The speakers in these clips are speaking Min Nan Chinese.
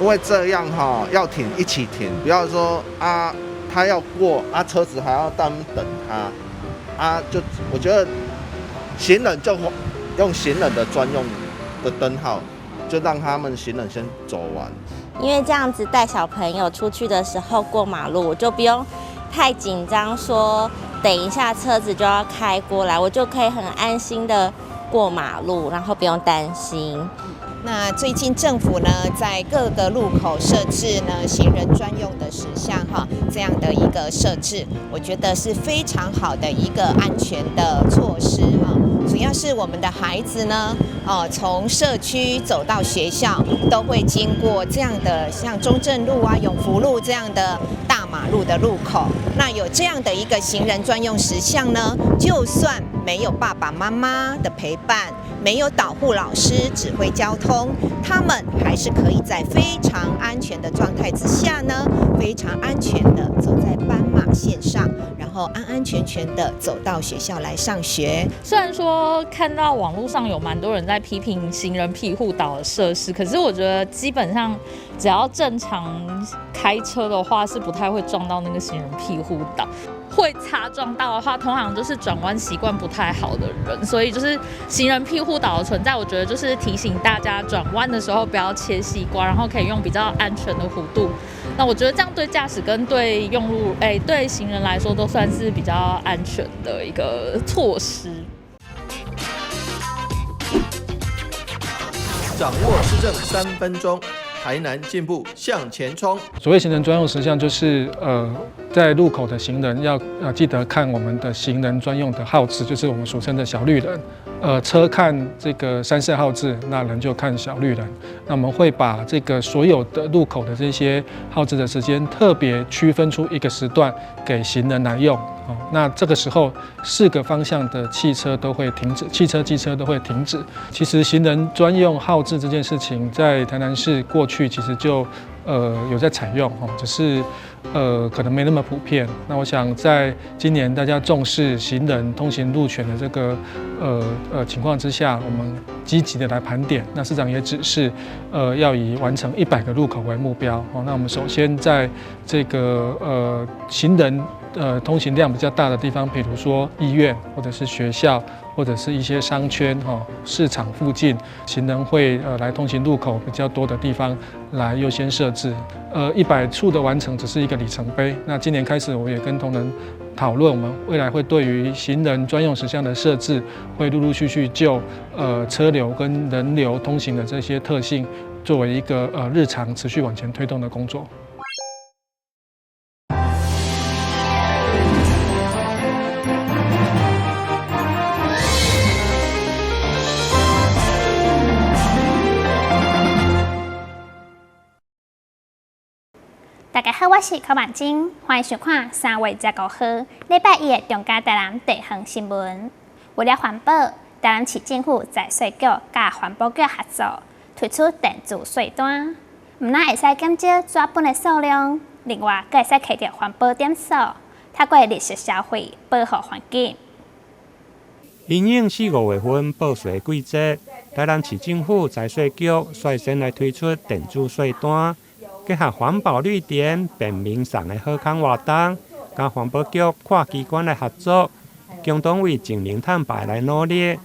因為這樣哈，要停一起停，不要說啊，他要過啊，車子還要等等他啊，就我覺得行人就用行人的專用的燈號，就讓他們行人先走完。因為這樣子帶小朋友出去的時候過馬路，我就不用太緊張，說等一下車子就要開過來，我就可以很安心的過馬路，然後不用擔心。那最近政府呢，在各個路口設置呢行人專用的時相哈，這樣的一個設置，我覺得是非常好的一個安全的措施哈。主要是我們的孩子呢，哦，從社區走到學校，都會經過這樣的像中正路啊、永福路這樣的大馬路的路口。那有這樣的一個行人專用時相呢，就算沒有爸爸媽媽的陪伴，沒有導護老師指揮交通，他們還是可以在非常安全的狀態之下呢，非常安全的走在斑馬線上，然後安安全全的走到學校來上學。雖然說看到網絡上有蠻多人在批評行人庇護島的設施，可是我覺得基本上只要正常開車的話，是不太會撞到那個行人庇護島。會擦撞到的話，通常就是轉彎習慣不太好的人，所以就是行人庇護島的存在，我覺得就是提醒大家轉彎的時候不要切西瓜，然後可以用比較安全的弧度。那我覺得這樣對駕駛跟對用路，對行人來說都算是比較安全的一個措施。掌握市政3分鐘，台南進步向前衝。所謂行人專用時相，就是在路口的行人要記得看我們的行人專用的號誌，就是我們俗稱的小綠人。車看這個三色號誌，那人就看小綠人。那我們會把這個所有的路口的這些號誌的時間，特別區分出一個時段給行人來用。哦，那這個時候四個方向的汽車都會停止，汽車、機車都會停止。其實行人專用號誌這件事情，在台南市過去其實就有在採用，哦，只是可能沒那麼普遍。那我想在今年大家重視行人通行路權的這個情況之下，我們積極的來盤點。那市長也指示，要以完成100個路口為目標。哦，那我們首先在這個行人通行量比較大的地方，比如說醫院或者是學校，或者是一些商圈、哈市場附近，行人會來通行路口比較多的地方來優先設置。100處的完成只是一個里程碑。那今年開始，我也跟同仁討論，我們未來會對於行人專用時相的設置，會陸陸續續就車流跟人流通行的這些特性，作為一個日常持續往前推動的工作。大家好，我是柯婉晶，歡迎收看3月15號禮拜一的中嘉台南地方新聞。為了環保，台南市政府財稅局佮環保局合作，推出電子稅單，毋但會使減少紙本的數量，另外閣會使摕著環保點數，透過綠色消費保護環境。因應四五月份報稅季節，台南市政府財稅局率先來推出電子稅單。結合環保綠點便民送的好康活動，佮環保局跨機關來合作，共同為淨零碳排來努力。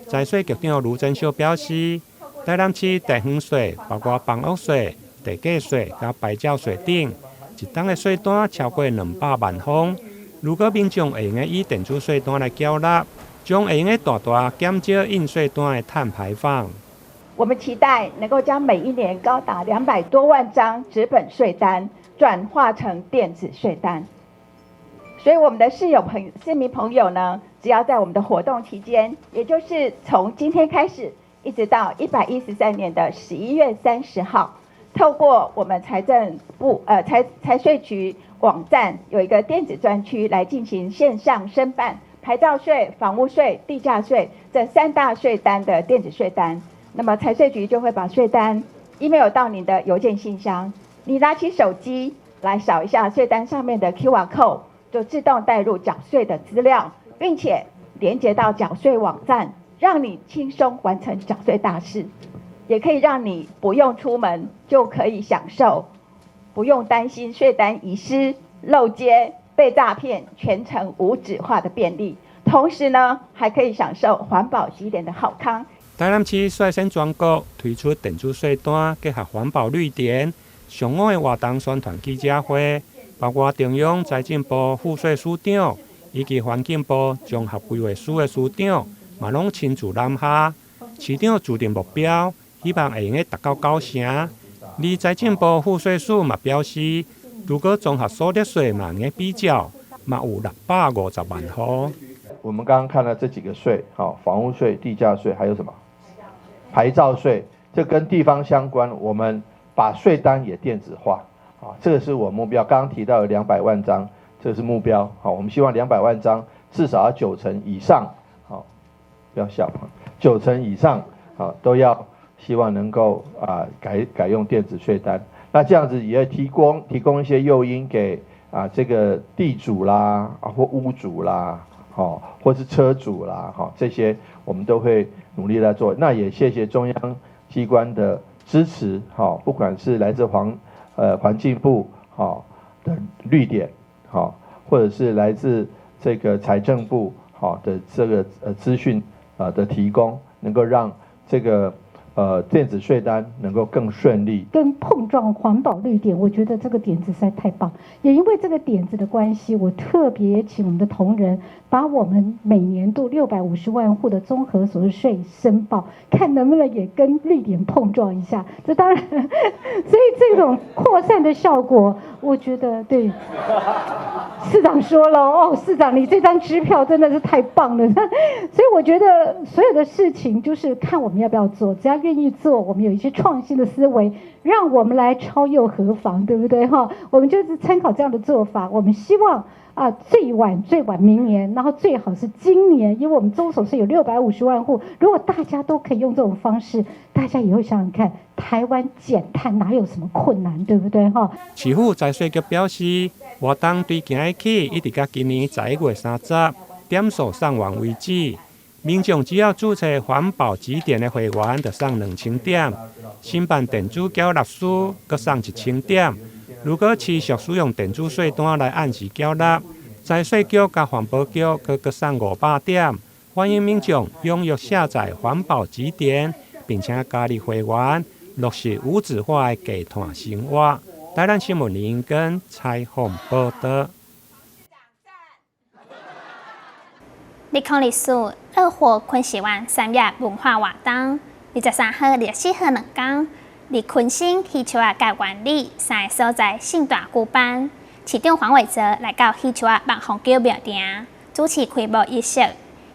財稅局長盧珍秀表示，台南市地方稅包括房屋稅、地價稅佮牌照稅等，一冬的稅單超過200萬封。如果民眾會用得以電子稅單來繳納，將會用得大大減少印稅單的碳排放。我們期待能夠將每一年高達200多萬張紙本稅單轉化成電子稅單，所以我們的市民朋友呢，只要在我們的活動期間，也就是從今天開始，一直到113年的11月30號，透過我們財政部財稅局網站有一個電子專區來進行線上申辦牌照稅、房屋稅、地價稅這三大稅單的電子稅單。那麼財稅局就會把稅單 email 到你的郵件信箱，你拿起手機來掃一下稅單上面的 QR code，就自動帶入繳稅的資料，並且連接到繳稅網站，讓你輕鬆完成繳稅大事。也可以讓你不用出門就可以享受，不用擔心稅單遺失、漏接、被詐騙，全程無紙化的便利。同時呢，還可以享受環保集點的好康。台南市率先全國推出電子稅單，結合環保綠點，上午的活動宣傳記者會，包括中央財政部賦稅署長以及環境部綜合規劃署的署長，嘛攏親自南下。市長自定目標，希望會用得達到9成。而財政部賦稅署嘛表示，如果綜合所得稅嘛用比較，嘛有650萬戶。我們剛剛看了這幾個稅，好，房屋稅、地價稅，還有什麼？牌照稅，這跟地方相關。我們把稅單也電子化，啊，這個是我目標。剛剛提到有200萬張，這個是目標。好，我們希望200萬張至少要9成以上，好，不要笑，9成以上，好，都要希望能夠啊改用電子稅單。那這樣子也提供一些誘因給啊這個地主啦，或屋主啦。好，或是車主啦，哈，這些我們都會努力來做。那也謝謝中央機關的支持，哈，不管是來自環境部，哈的綠點，哈，或者是來自這個財政部，哈的這個資訊的提供，能夠讓這個電子稅單能夠更順利，跟碰撞環保綠點，我覺得這個點子實在太棒。也因為這個點子的關係，我特別請我們的同仁把我們每年度650萬戶的綜合所得稅申報，看能不能也跟綠點碰撞一下。這當然，所以這種擴散的效果，我覺得對。市長說了哦，市長你這張支票真的是太棒了。所以我覺得所有的事情就是看我們要不要做，只要願意做，我們有一些創新的思維，讓我們來超又何妨，對不對？哈，我們就是參考這樣的做法。我們希望啊，最晚最晚明年，然後最好是今年，因為我們綜所稅有650萬戶，如果大家都可以用這種方式，大家以後想想看，台灣減碳哪有什麼困難，對不對？哈。市府財稅局表示，活動對今日起一直到今年11月30，點數送完為止。民眾只要註冊環保集點的會員，就送2000點；申辦電子繳納書，閣送1000點。如果持續使用電子稅單來按時繳納，財稅局佮環保局閣送500點。歡迎民眾踴躍下載環保集點，並且加入會員，落實無紙化的低碳生活。台南新聞林根採訪報道。2024樂活昆士灣三業文化活動，23號、24號兩天，佇昆生、喜樹仔佮原里三个所在盛大舉辦。市長黃偉哲來到喜樹仔萬豐宮廟埕主持開幕儀式，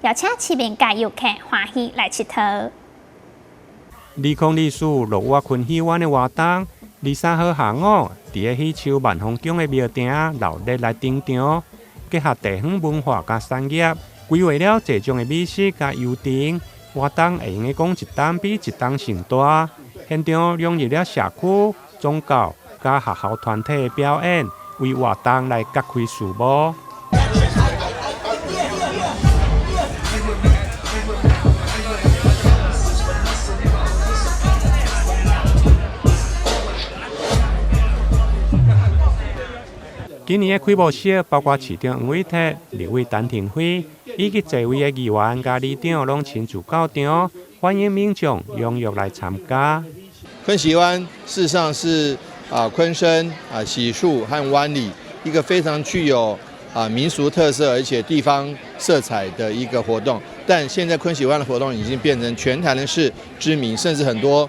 邀請市民佮遊客歡喜來𨑨迌。2024樂活昆喜灣的活動，23號下午，佇个喜樹萬豐宮的廟埕鬧熱來登場，結合地方文化佮產業。規劃了濟種的美食佮遊程，活動會用得講一冬比一冬盛大。現場融入了社區、宗教佮學校團體的表演，為活動來揭開序幕。今年的開幕式包括市長黃偉哲、立委陳亭妃以及濟位的議員佮里長攏親自到場，歡迎民眾踴躍來參加。昆喜灣事實上是昆生、喜樹和灣里一個非常具有民俗特色而且地方色彩的一個活動，但現在昆喜灣的活動已經變成全台南市知名，甚至很多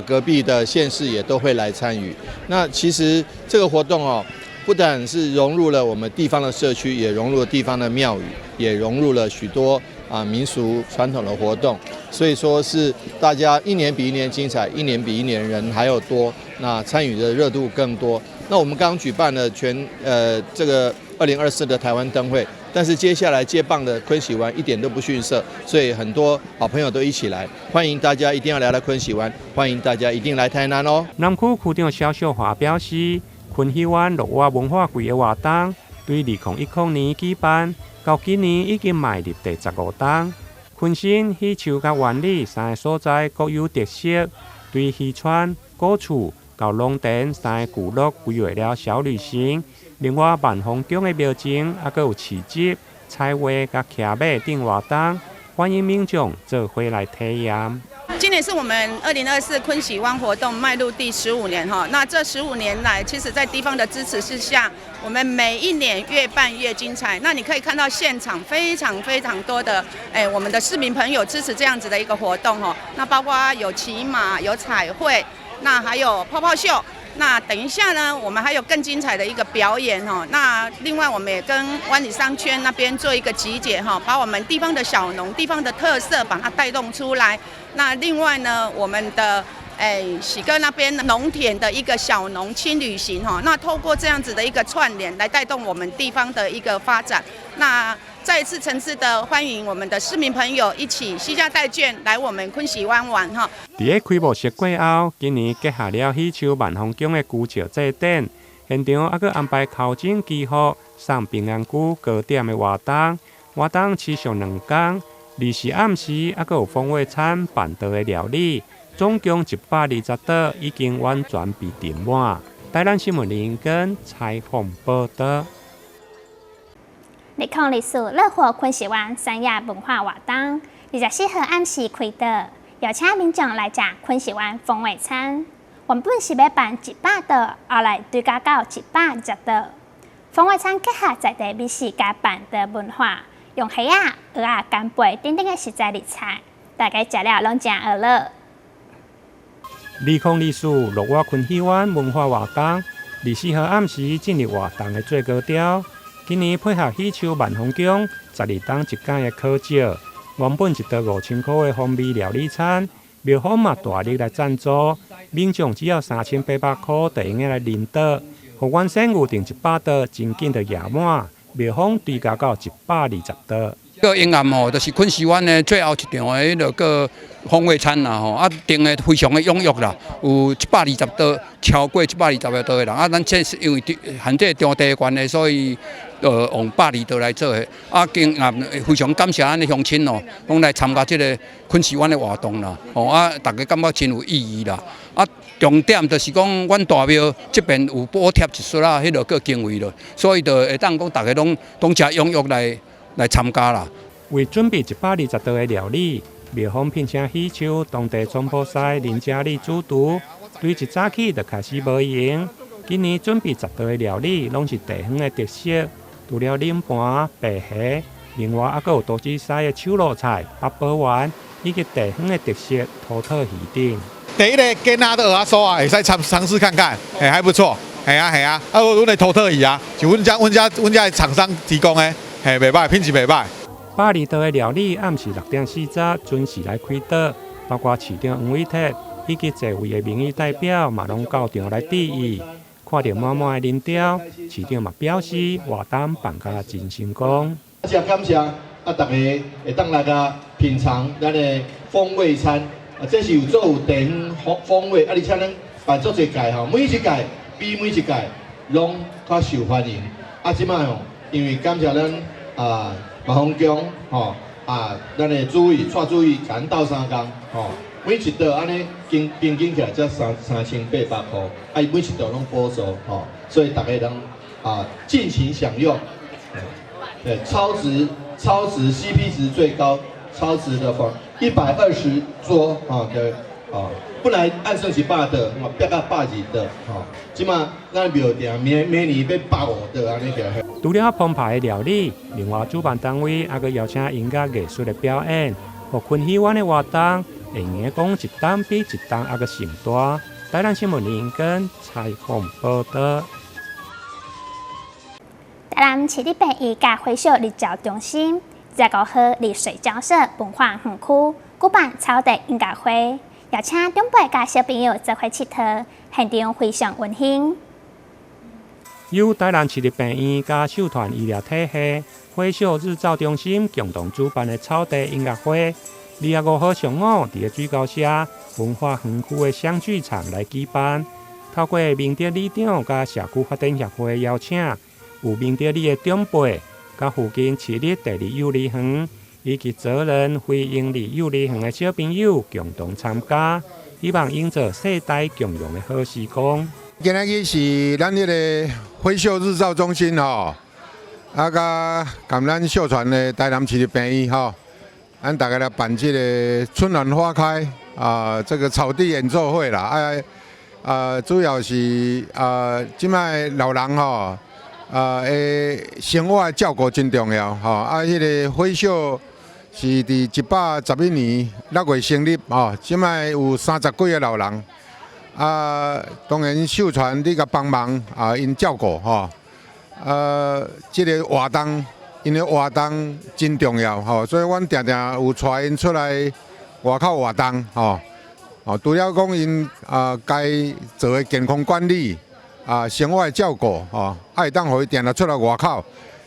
隔壁的縣市也都會來參與。那其實這個活動哦，不但是融入了我們地方的社區，也融入了地方的廟宇，也融入了許多民俗傳統的活動，所以說是大家一年比一年精彩，一年比一年人還要多，那參與的熱度更多。那我們剛剛舉辦了這個2024的台灣燈會，但是接下來接棒的昆喜灣一點都不遜色，所以很多好朋友都一起來，歡迎大家一定要來到昆喜灣，歡迎大家一定來台南哦。南區區長蕭秀華表示，昆喜灣樂活文化季的活動，對2010年舉辦，到今年已經邁入第15冬。昆生、喜樹佮灣里三个所在各有特色，對漁村、古厝到農田三个聚落規劃了小旅行。另外，萬豐宮的廟前猶閣有市集、彩畫佮騎馬等活動，歡迎民眾做伙來體驗。今年是我們2024鯤鯓灣活動邁入第15年哈，那這十五年來，其實在地方的支持之下，我們每一年越辦越精彩。那你可以看到現場非常非常多的我們的市民朋友支持這樣子的一個活動哈。那包括有騎馬、有彩繪，那還有泡泡秀。那等一下呢，我們還有更精彩的一個表演哈。那另外我們也跟灣里商圈那邊做一個集結哈，把我們地方的小農、地方的特色把它帶動出來。那另外呢，我們的喜哥那邊農田的一個小農輕旅行哈，那透過這樣子的一個串聯來帶動我們地方的一個發展。那再一次誠摯的歡迎我們的市民朋友一起攜家帶眷來我們鯤鯓灣玩哈。佇咧開幕式過後，今年結合了喜秋萬豐宮的祈祝祭典，現場猶閣安排頭前祈福、送平安龜糕點的活動，活動持續2工，24暗時猶閣有風味餐、辦桌的料理，總共120道已經完全被訂滿。台南新聞林根採訪報道。2024樂活鯤鯓灣山野文化活動，24號暗時開桌，邀請民眾來食鯤鯓灣風味餐。原本是欲辦100桌，後來追加到120桌。風味餐結合在地美食佮辦桌文化，用蝦仔、蚵仔、干貝等等的食材入菜，大家食了攏誠呵樂。2024樂活鯤鯓灣文化活動，24號暗時進入活動的最高潮。今年配合喜秋萬豐宮12冬一擺的考照，原本一桌5000箍的風味料理餐，廟方嘛大力來贊助，民眾只要3800箍就會用來認桌。予原先預定100桌，真緊就額滿，廟方追加到120桌。個宴宴吼，就是鯤鯓灣的最後一場的彼个叫風味餐啦吼，啊訂的非常的踴躍啦，有一百二十桌，超過120個桌的人，啊，咱這是因為限制場地的關係，所以用百二桌來做的。啊，今啊非常感謝咱的鄉親哦，攏來參加這个鯤鯓灣的活動啦，吼啊，大家感覺真有意義啦。啊，重點就是講，阮大廟這邊有補貼一撮仔，彼个叫經費咯，所以就會當講大家攏攏誠踴躍來參加啦。為準備120道的料理，廟方聘請喜秋當地總鋪師林家麗主廚，對一早起就開始無閒。今年準備10道的料理，攏是地方的特色，除了冷盤、白蝦，另外猶閣有多子西的手路菜、八寶丸，以及地方的特色土特魚等。第一个雞仔的蚵仔酥啊，會使嘗嘗試看看，嘿，還不錯，嘿啊嘿啊，啊，阮的土特魚啊，是阮遮阮遮阮遮的廠商提供的，嘿，袂䆀，品質袂䆀。百二道的料理，暗時6點40準時來開桌，包括市長黃偉哲以及濟位的民意代表嘛，攏到場來致意。看著滿滿的人潮，市長嘛表示活動辦甲真成功。真感謝啊，大家會當來共品嘗咱的風味餐，啊，這是有做有地方風味，啊，而且咱辦足濟屆吼，每一屆比每一屆攏較受歡迎。啊，這擺吼，因為感謝咱啊萬豐宮吼啊，咱的主委蔡主委共阮鬥相共吼，每一桌按呢平平均起來才3800箍，啊，伊每一桌攏補助吼，所以大家攏啊盡情享用，對，超值超值 CP 值最高，超值的方120桌啊對啊，本來按算是百桌，變到120桌，吼，這馬咱廟埕明明年欲150桌按呢起來。除了澎湃的料理，另外主辦單位猶閣邀請音樂藝術的表演，予鯤鯓灣的活動會用講一冬比一冬猶閣盛大。台南新聞林根採訪報道。台南市立病院佮惠秀日照中心，25號佇水交社文化園區舉辦草地音樂會，邀請長輩佮小朋友做伙𨑨迌，現場非常溫馨。由台南市立病院佮秀團醫療體系惠秀日照中心共同主辦的草地音樂會，25號上午佇个水交社文化園區的小劇場來舉辦。透過明德里長佮社區發展協會邀請，有明德里的長輩佮附近市立第二幼兒園以及責任非營利幼兒園的小朋友共同參加，希望營造世代共融的好時光。今仔日是咱彼个輝秀日照中心吼，啊，佮佮咱秀傳的台南市立病院吼，咱大家來辦這个春暖花開啊，這個草地演奏會啦，啊，主要是啊，這擺老人吼，啊，生活的照顧真重要吼，啊，彼个輝秀是佇111年6月成立吼，這擺有30幾个老人。啊，當然秀傳你共幫忙啊，𪜶照顧吼。啊，這个活動，𪜶的活動真重要吼，所以阮定定有帶𪜶出來外口活動吼。哦，除了講𪜶啊，該做的健康管理啊，生活的照顧吼，啊會當予伊定定出來外口。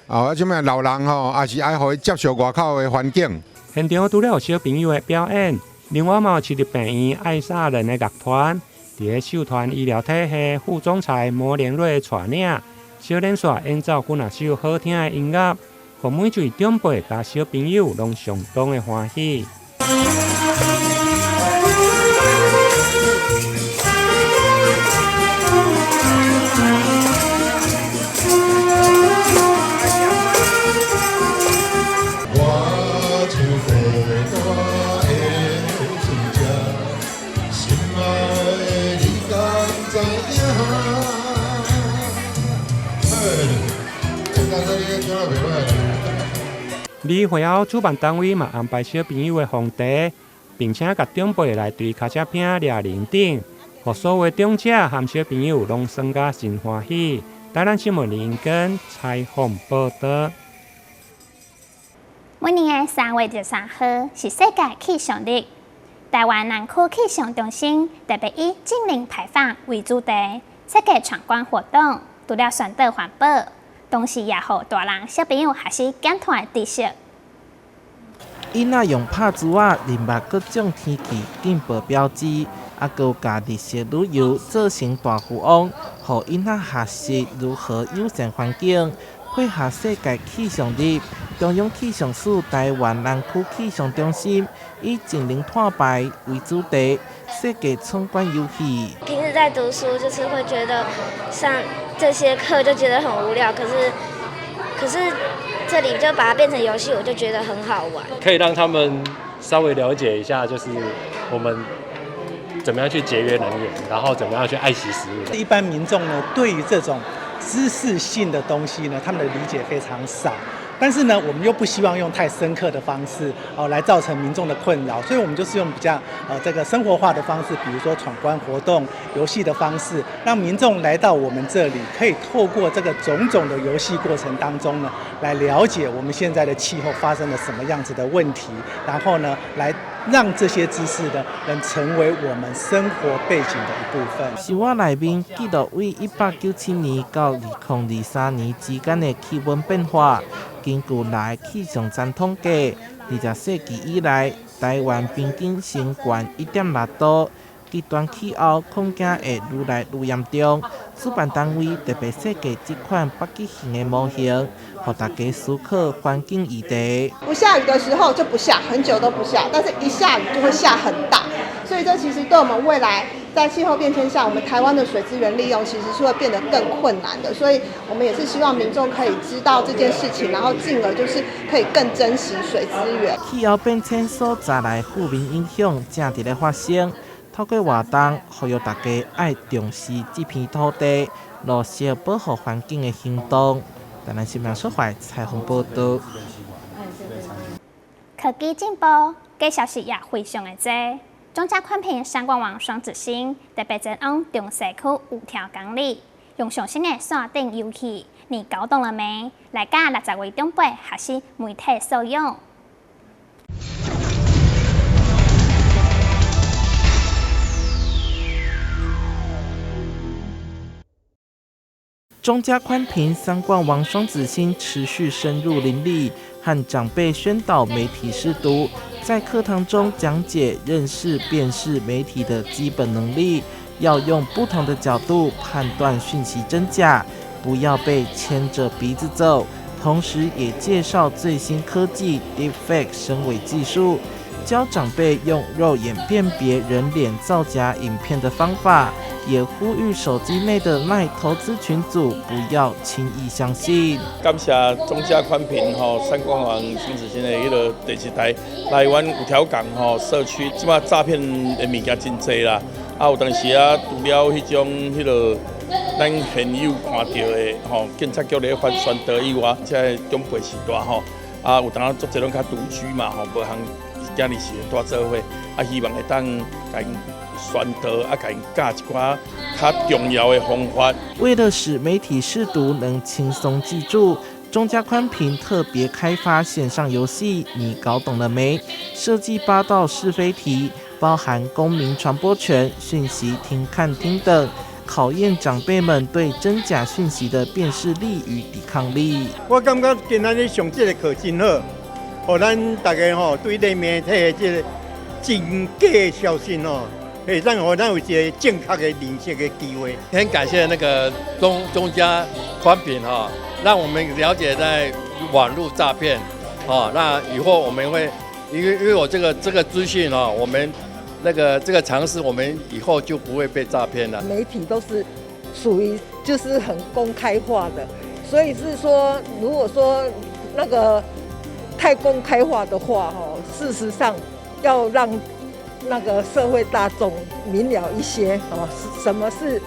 啊，這擺老人吼，也是愛予伊接受外口的環境。現場除了有小朋友的表演，另外嘛有市立病院愛薩人的樂團。佇咧秀傳醫療體系副總裁摩連瑞的帶領，小連續演奏幾若首好聽的音樂，予每一位長輩佮小朋友攏相當的歡喜。而會後主辦單位嘛安排小朋友的紅茶，並且共長輩來對跤車餅掠零頂，予所有長者和小朋友攏耍甲真歡喜。台南新聞林根採訪報導。每年的3月23號是世界氣象日，台灣南區氣象中心特別以淨零排放為主題，設計闖關活動，除了宣導環保，同時也予大人小朋友學習減碳的知識。囡仔用拍珠仔認捌各種天氣警報標誌，啊，閣有共綠色旅遊做成大富翁，予囡仔學習如何友善環境。配合世界氣象日，中央氣象署台灣南區氣象中心以淨零碳排為主題，設計闖關遊戲。平時在讀書，就是會覺得上這些課就覺得很無聊，可是這裡就把它變成遊戲，我就覺得很好玩。可以讓他們稍微了解一下，就是我們怎麼樣去節約能源，然後怎麼樣去愛惜食物。一般民眾呢，對於這種知識性的東西呢，他們的理解非常少。但是呢，我們又不希望用太深刻的方式哦來造成民眾的困擾，所以我們就是用比較這個生活化的方式，比如說闖關活動、遊戲的方式，讓民眾來到我們這裡，可以透過這個種種的遊戲過程當中呢，來了解我們現在的氣候發生了什麼樣子的問題，然後呢，來讓這些知識呢，能成為我們生活背景的一部分。生活內面記錄為197年到2023年之間的氣溫變化。根據來氣象站統計，20世紀以來，台灣平均升懸1.6度，極端氣候恐驚會愈來愈嚴重。主辦單位特別設計這款北極熊的模型，予大家思考環境議題。不下雨的時候就不下，很久都不下，但是一下雨就會下很大，所以這其實對我們未來在氣候變遷下，我們台灣的水資源利用其實是會變得更困難的。所以我們也是希望民眾可以知道這件事情，然後進而就是可以更珍惜水資源。氣候變遷所帶來負面影響正佇咧發生，透過活動呼籲大家愛重視這片土地，落實保護環境的行動。台南新聞小懷採訪報導。科技進步，假消息也非常的濟。中嘉寬頻三冠王雙子星特別前往中西區有條公里，用上新的線頂遊戲，你搞懂了沒？來教60位長輩學習媒體素養。中嘉寬頻三冠王雙子星持續深入鄰里，和長輩宣導媒體識讀，在課堂中講解認識辨識媒體的基本能力，要用不同的角度判斷訊息真假，不要被牽着鼻子走。同時，也介紹最新科技 Deepfake 深偽技術，教長輩用肉眼辨別人臉造假影片的方法，也呼籲手機內的 LINE 投資群組不要輕易相信。感謝中嘉寬頻吼三光網新子新的彼个電視台來阮五條港吼社區，這擺詐騙的物件真濟啦。啊，有當時啊，除了彼種彼个咱現有看著的吼，警察局咧發宣導以外，這个長輩時代吼，啊，有當足濟攏較獨居嘛吼，無通囝兒是會蹛做伙，啊，希望會當共𪜶宣導，啊，共𪜶教一寡較重要的方法。為了使媒體識讀能輕鬆記住，中嘉寬頻特別開發線上遊戲，你搞懂了沒？設計八道是非題，包含公民傳播權、訊息聽看聽等，考驗長輩們對真假訊息的辨識力與抵抗力。我感覺今仔日上這個課真好，予咱大家吼對這媒體的這個真假消息吼，會讓予咱有一個正確的認識的機會。很感謝那個中嘉寬頻哈，讓我們了解在網路詐騙，哦，那以後我們會因為我這個資訊哦，我們那個這個常識，我們以後就不會被詐騙了。媒體都是屬於就是很公開化的，所以是說，如果說那個太公開化的話，哈，事實上要讓那個社會大眾明了一些，哦，什麼是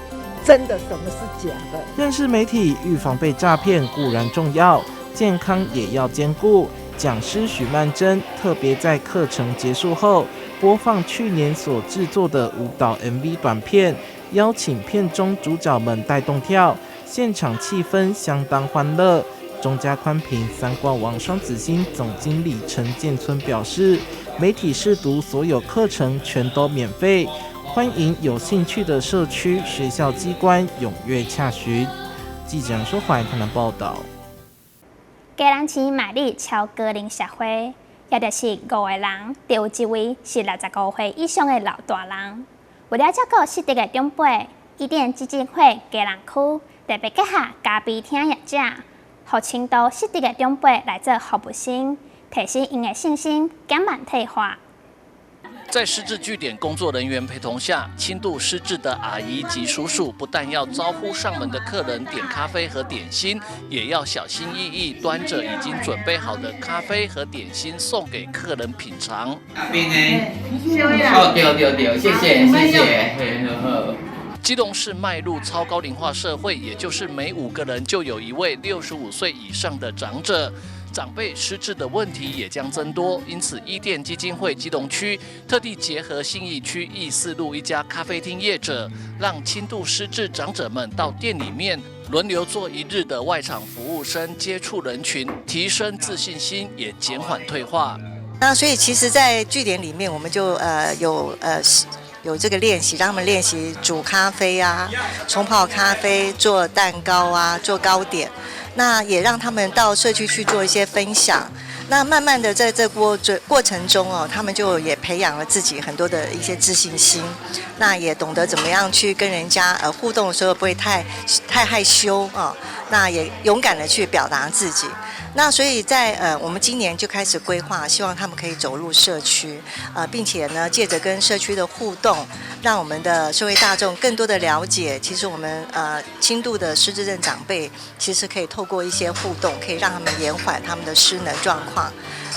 真的，什麼是假的。認識媒體，預防被詐騙固然重要，健康也要兼顧。講師許曼珍特別在課程結束後，播放去年所製作的舞蹈 MV 短片，邀請片中主角們帶動跳，現場氣氛相當歡樂。中嘉寬頻三冠王雙子星總經理陳建村表示，媒體識讀所有課程全都免費，歡迎有興趣的社區、學校機關踴躍洽詢。記者說懷台南報道。基隆市邁入超高齡社會，也就是五個人就有一位是65歲以上的老大人。為了照顧失智的長輩，伊甸基金會基隆區特別結合咖啡廳業者，予輕度失智的長輩來做服務生，提升𪜶的信心，減慢退化。在失智據點工作人員陪同下，輕度失智的阿姨及叔叔不但要招呼上門的客人點咖啡和點心，也要小心翼翼端着已經準備好的咖啡和點心送給客人品嘗。哦，對對對，謝謝謝謝，好。基隆市邁入超高齡化社會，也就是每5個人就有一位65歲以上的長者。長輩失智的問題也將增多，因此伊甸基金會基隆區特地結合信義區義四路一家咖啡廳業者，讓輕度失智長者們到店裡面輪流做一日的外場服務生，接觸人群，提升自信心，也減緩退化。那所以其實，在據點裡面，我們就有這個練習，讓他們練習煮咖啡啊、沖泡咖啡、做蛋糕啊、做糕點。那也讓他們到社區去做一些分享。那慢慢的在這過程中哦，他們就也培養了自己很多的一些自信心。那也懂得怎麼樣去跟人家互動的時候不會太害羞啊。那也勇敢的去表達自己。那所以在我們今年就開始規劃，希望他們可以走入社區，並且呢，借著跟社區的互動，讓我們的社會大眾更多的了解，其實我們輕度的失智症長輩，其實可以透過一些互動，可以讓他們延緩他們的失能狀況。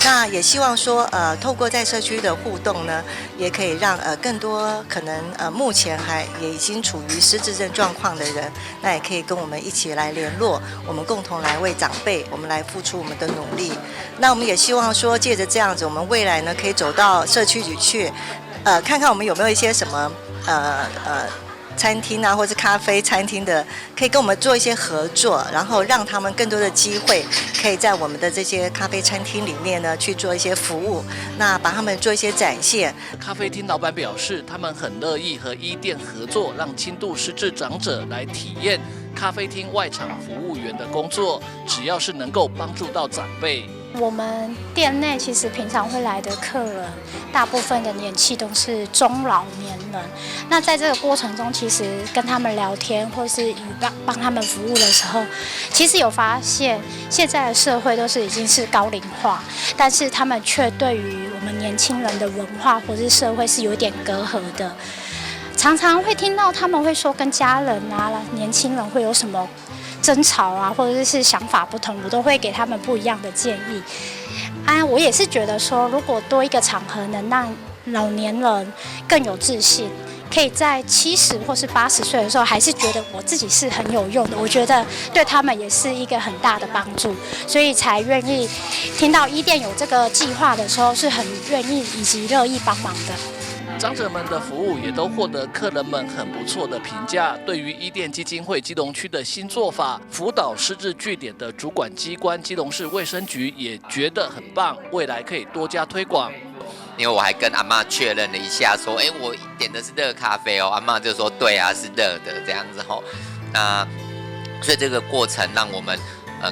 那也希望說，透過在社區的互動呢，也可以讓更多可能目前還也已經處於失智症狀況的人，那也可以跟我們一起來聯絡，我們共同來為長輩，我們來付出我們的努力。那我們也希望說，借著這樣子，我們未來呢可以走到社區裡去，看看我們有沒有一些什麼餐廳啊，或者咖啡餐廳的，可以跟我們做一些合作，然後讓他們更多的機會，可以在我們的這些咖啡餐廳裡面呢去做一些服務，那把他們做一些展現。咖啡廳老闆表示，他們很樂意和伊甸合作，讓輕度失智長者來體驗咖啡廳外場服務員的工作，只要是能夠幫助到長輩，我們店內其實平常會來的客人，大部分的年紀都是中老年人。那在這個過程中，其實跟他們聊天或是幫幫他們服務的時候，其實有發現現在的社會都是已經是高齡化，但是他們卻對於我們年輕人的文化或是社會是有點隔閡的。常常會聽到他們會說跟家人啊、年輕人會有什麼爭吵啊，或者是想法不同，我都會給他們不一樣的建議。啊，我也是覺得說，如果多一個場合能讓老年人更有自信，可以在70或是80歲的時候，還是覺得我自己是很有用的，我覺得對他們也是一個很大的幫助，所以才願意聽到伊甸有這個計劃的時候，是很願意以及樂意幫忙的。長者們的服務也都獲得客人們很不錯的評價。對於伊甸基金會基隆區的新做法，輔導失智據點的主管機關基隆市衛生局也覺得很棒，未來可以多加推廣。因為我還跟阿嬤確認了一下，說：“哎，我點的是熱咖啡哦。”阿嬤就說：“對啊，是熱的這樣子吼。”那所以這個過程讓我們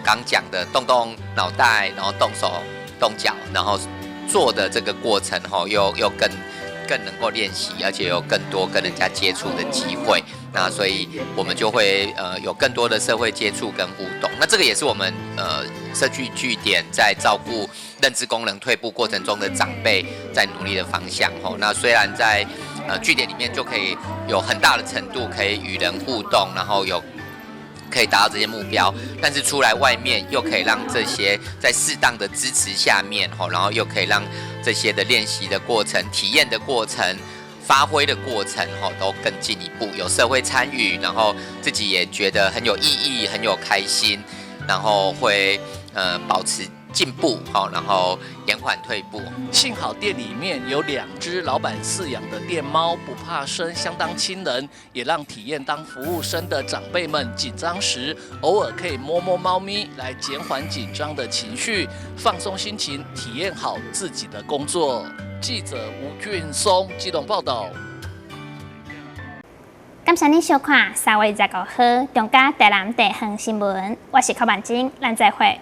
剛講的動動腦袋，然後動手動腳，然後做的這個過程吼，又更能夠練習，而且有更多跟人家接觸的機會。那所以我們就會有更多的社會接觸跟互動。那這個也是我們社區據點在照顧認知功能退步過程中的長輩在努力的方向。吼，那雖然在據點裡面就可以有很大的程度可以與人互動，然後有可以達到這些目標，但是出來外面又可以讓這些在適當的支持下面，吼，然後又可以讓這些的練習的過程、體驗的過程、發揮的過程，吼，都更進一步，有社會參與，然後自己也覺得很有意義、很有開心，然後會保持進步，好，然後延緩退步。幸好店裡面有兩隻老闆飼養的店貓，不怕生，相當親人，也讓體驗當服務生的長輩們緊張時，偶爾可以摸摸貓咪，來減緩緊張的情緒，放鬆心情，體驗好自己的工作。記者吳俊松基隆報道。感謝您收看3月25號中嘉台南地方新聞，我是柯萬金，咱再會。